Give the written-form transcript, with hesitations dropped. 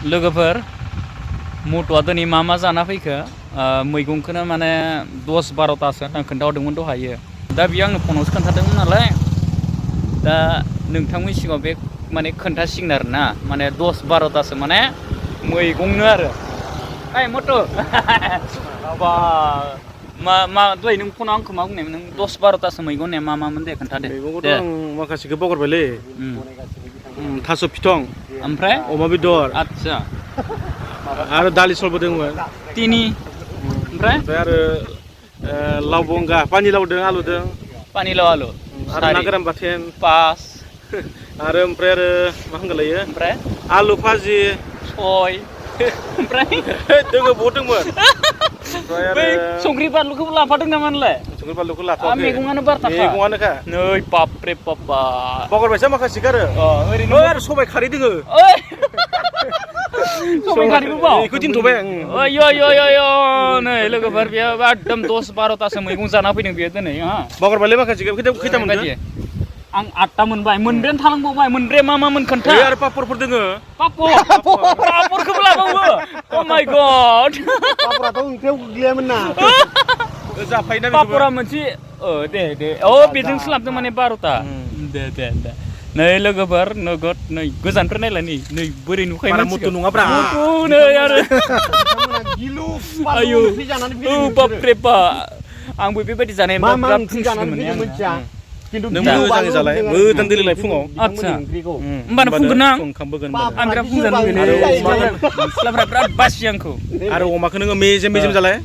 लोगोफोर मट'आ दिनै मा मा जाना फैखो मैगंखौनो माने 10-12तासो आं खोन्थाहरदोंमोन दहायो दा बियो आंनो फनावसो खोन्थादोंमोन नालाय दा नोंथांमोननि सिगाङाव बे माने खोन्थासिगोन आरो ना माने 10-12तासो माने मैगंनो आरो ओइ मट' बा मा दहाय नों फनाव आंखौ मा बुंनायमोन नों 10-12तासो मैगं होननाया मा मामोन दे खोन्थादे मैगंखौथ' आं माखासेखौ बावगारबायलै थास' फिथं ओमफ्राय अमा बेदर आदसा आरो दालि सलबो दंमोन तिनि ओमफ्राय आरो लाव बंगा पानिलाव दों आलु दों पानिलाव आलु आरो ना गोरान बाथोन 5 आरो ओमफ्राय आरो मा होनगोनलायो ओमफ्राय आलु भाजि 6 ओमफ्राय दोङो बहुद दोंमोन ओमफ्राय आरो संख्रि बानलुखौबो लाफादों नामा नोंलाय संख्रि बानलुखौ लाफाखै मैगङानो बारथाखा मैगङानोखा नै बापरे बापा बावगारबायसो माखासे आरो ओरैनो आरो सबाइ खारै दोङो सबाइ खारैबो बाव बेखौ दिनथ'बाय आं नै लोगोफोर बेयो एकदम 10-12तासो मैगं जाना फैदों बेयो दिनै बावगारबायलै माखासेखौ खैथा मोनदों आं 8ता मोनबाय मोनब्रैयानो थालांबावबाय मोनब्रैया मा खोन्था आरो पापरफोर दोङो पापरखौबो लाबावो अ माय गड पापराथ' ओंख्रियाव गोग्लैयामोन ना जाफायोना पापरा मोनसे दे बेजोंसो लाबोदों माने 12ता दे नै लोगोफोर नोगोद नै गोजाननिफ्राय नायलाय नै बोरै नुखायो मानसिखौ नङाब्रा नै आरो आयौ बापरे बा आंबो बेबायदि जानाय बिराद फुंसिगोन नों मोजाङै जालाय मोजां दैलाय फुङाव आदसा होमबानो फुंगोन ना आं बिराद फुंजानो लुगैयो सिख्लाफ्रा बिराद बासियो आंखौ आरो अमाखौ नोङो मेजेम जालाय